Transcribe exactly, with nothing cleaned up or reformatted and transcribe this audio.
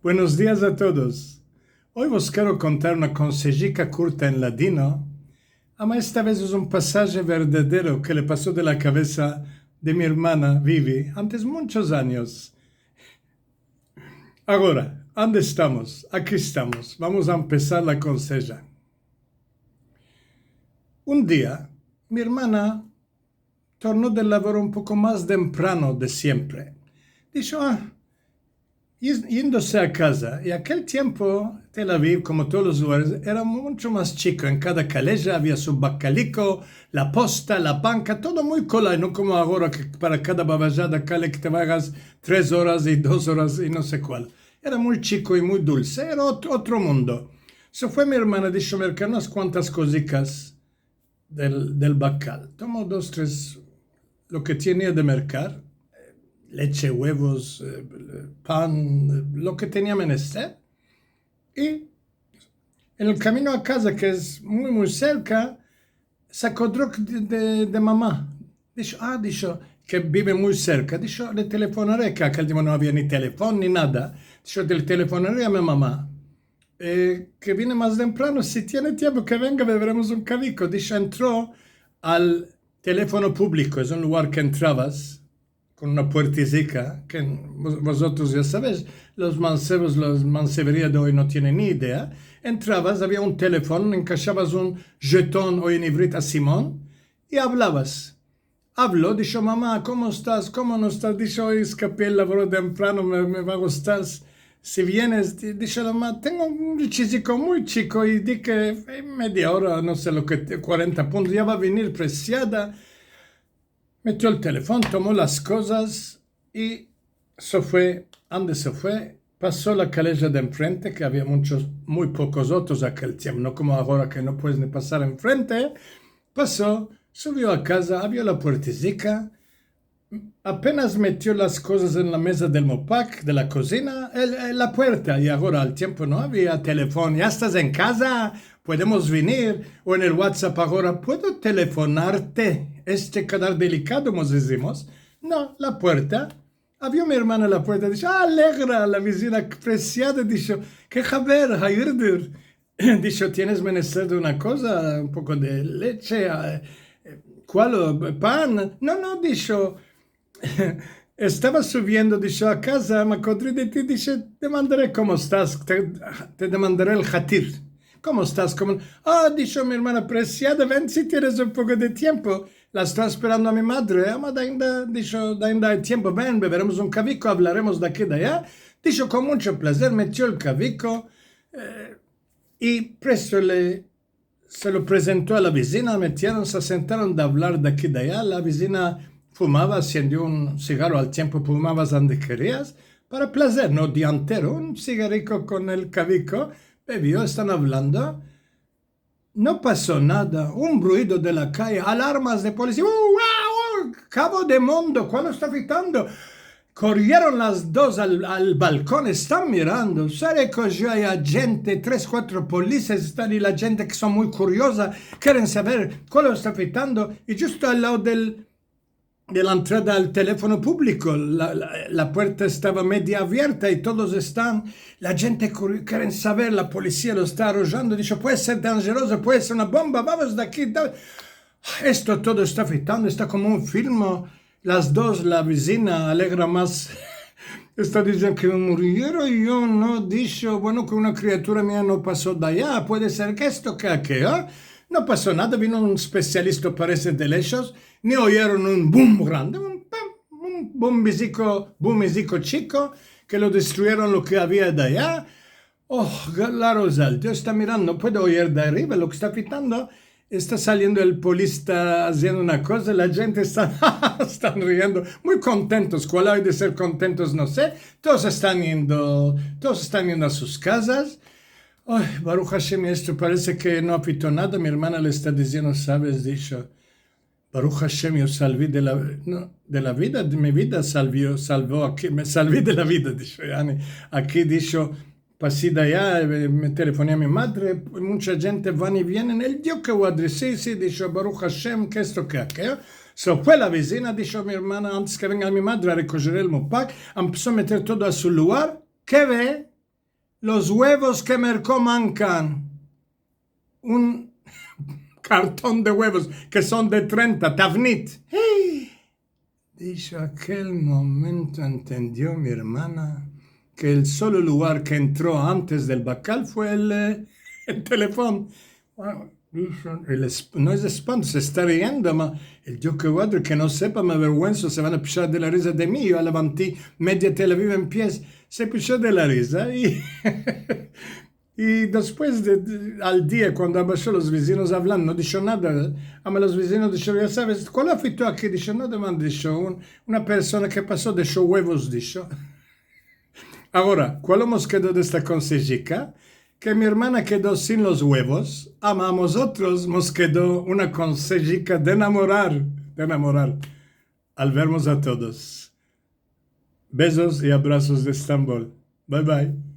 Buenos dias a todos. Oy vos kero kontar una konsejika kurta en ladino, ama esta vez es un pasaje verdadero ke le paso de la kavesa de mi ermana Vivi antes munchos anyos. Agora, ande estamos? Aki estamos. Vamos a empesar la konseja. Un dia, mi ermana torno del lavoro un poko mas temprano de siempre. Disho, ah, yis-, yendose a kaza, i akel tiempo Tel Aviv, komo todos los lugares, era muncho mas chiko. En kada kaleja avia su bakaliko, la posta, la banka, todo muy kolay, no komo agora ke para kada babajada kale ke te vagas tres oras i dos oras i no se kual. Era muy chiko i muy dulse, era ot-, otro mundo. Se fue mi ermana, disho, merkar unas kuantas kozikas del, del bakal. Tomo dos, tres, lo ke tenia de merkar, eh, leche, uevos, eh, pan, eh, lo ke tenia menester. I en el kamino a kaza, ke es muy, muy serka, se akodro de, de, de mama. Disho, ah, disho, ke bive muy serka. Disho, le telefonare, ke akel tiempo no avia ni telefon ni nada. Disho, le telefonare a mi mama, eh, ke vine mas temprano, si tiene tiempo ke venga, beveremos un kaviko. Disho, entro al telefono publiko, es un lugar ke entravas kon una puertezika, ke vos-, vozotros ya saves, los mansevos, la manseveria de oy no tienen ni idea. Entravas, avia un telefon, enkashavas un jeton, o en ivrit asimon, i avlavas. Avlo, disho, mama, komo estas? Komo no estas? Disho, oy eskapi el lavoro temprano, me, me va a gustar si vienes. Di-, disho la mama, tengo un chiziko muy chiko i di ke, eh, media ora, no se lo ke, kuarenta puntos, ya va a venir presiada. Metio el telefon, tomo las kozas i se fue. Ande se fue? Paso la kaleja de enfrente, ke avia munchos, muy pokos otos akel tiempo, no komo agora ke no puedes ni pasar enfrente. Paso, suvio a kaza, avrio la puertezika. Apenas metio las kozas en la meza del mupak, de la kozina, el, el, la puerta, i agora al tiempo no avia telefon, ya estas en kaza, podemos venir, o en el WhatsApp agora, puedo telefonarte, este kedar delikado, komo dizimos. No, la puerta. Avrio mi ermana la puerta, disho, ah, alegra, la vizina, presiada, disho, ke haber, hayırdır? Disho, tienes menester de una koza, un poko de leche, ah, eh, kual, pan? No, no, disho, estava suviendo, disho, a kaza, me akodri de ti, disho, demandare komo estas, te, te demandare el hatir. Komo estas? Komo? Ah, disho mi ermana, presiada, ven si tienes un poko de tiempo. La esto esperando a mi madre, ama, dainda, disho, dainda ay tiempo, ven, beveremos un kaviko, avlaremos de aki de aya. Disho, kon muncho plazer, metio el kaviko, eh, i presto le, se lo prezento a la vizina, metieron, se asentaron de avlar de aki de aya. La vizina fumava, ensendio un sigaro al tiempo, fumavas ande kerias, para plazer, no dia entero, un sigariko kon el kaviko, bevio, estan avlando. No paso nada, un bruido de la kaye, alarmas de polisia, "Uh, uh, uh, kavo de mundo, kual lo esta afitando?" Korrieron las dos al, al balkon, estan mirando, se rekojo, ay djente, tres, kuatro polises estan i la djente ke son muy kurioza, keren saver kual lo esta afitando, i djusto al lado del de la entrada al telefono publiko. La, la, la puerta estava media avierta i todos estan, la djente kuri-, keren saver, la polisia lo esta arojando, disho, "Puede ser danjerozo, puede ser una bomba, vamos de aki, da-". Esto todo esta afitando, esta komo un filmo. Las dos, la vizina alegra mas, esta diziendo ke me muriera yo, no, disho, bueno, ke una kriatura mia no paso de aya, puede ser ke esto, ke akeyo. No paso nada, vino un espesialista, parese, de leshos, ni oyeron un bum grande, un pam, un bumbiziko, bumiziko chiko, ke lo destruyeron lo ke avia de aya. Oh, ga-, laro es alto, esta mirando, no puede oyer de arriva lo ke esta afitando. Esta saliendo el polis, esta aziendo una koza, la djente esta, estan riendo, muy kontentos, kual ay de ser kontentos, no se, todos estan yendo, todos estan yendo a sus kazas. Ay, Baruh Hashem, i esto parese ke no afito nada. Mi ermana le esta diziendo, "Saves", disho, "Baruh Hashem, yo salvi de la, no, de la vida, de mi vida salvi, salvo aki, me salvi de la vida", disho, yani, aki, disho, pasi de aya, eh, me telefoni a mi madre, muncha djente van i vienen, el dio ke guadre, si, si, disho, "Baruh Hashem, ke esto, ke akeyo". Se fue la vizina, disho mi ermana, "Antes ke venga mi madre a rekojer el mupak", empeso a meter todo a su lugar, ke ve, Los uevos ke merko mankan. Un karton de uevos ke son de trenta, tavnit. Disho, akel momento entendio mi ermana ke el solo lugar ke entro antes del bakal fue el, eh, el telefon. Bueno, disho, el es-, no es espanto, se esta riendo, ma el dio ke guadro, ke no sepa, me averguenso, se van a pishar de la riza de mi. Yo levanti media Tel Aviv en pies, se pisho de la riza i I despues de, de, al dia, kuando abasho los vizinos avlando, no disho nada. Ama los vizinos disho, ya saves, kual afito aki? Disho, nada mas, disho, un, una persona ke paso desho uevos, disho. Agora, kual mos kedo de esta konsejika? Ke mi ermana kedo sin los uevos, ama a mozotros mos kedo una konsejika de enamorar, de enamorar. Al vermos a todos. Bezos i abrasos de Estambol. Bye bye.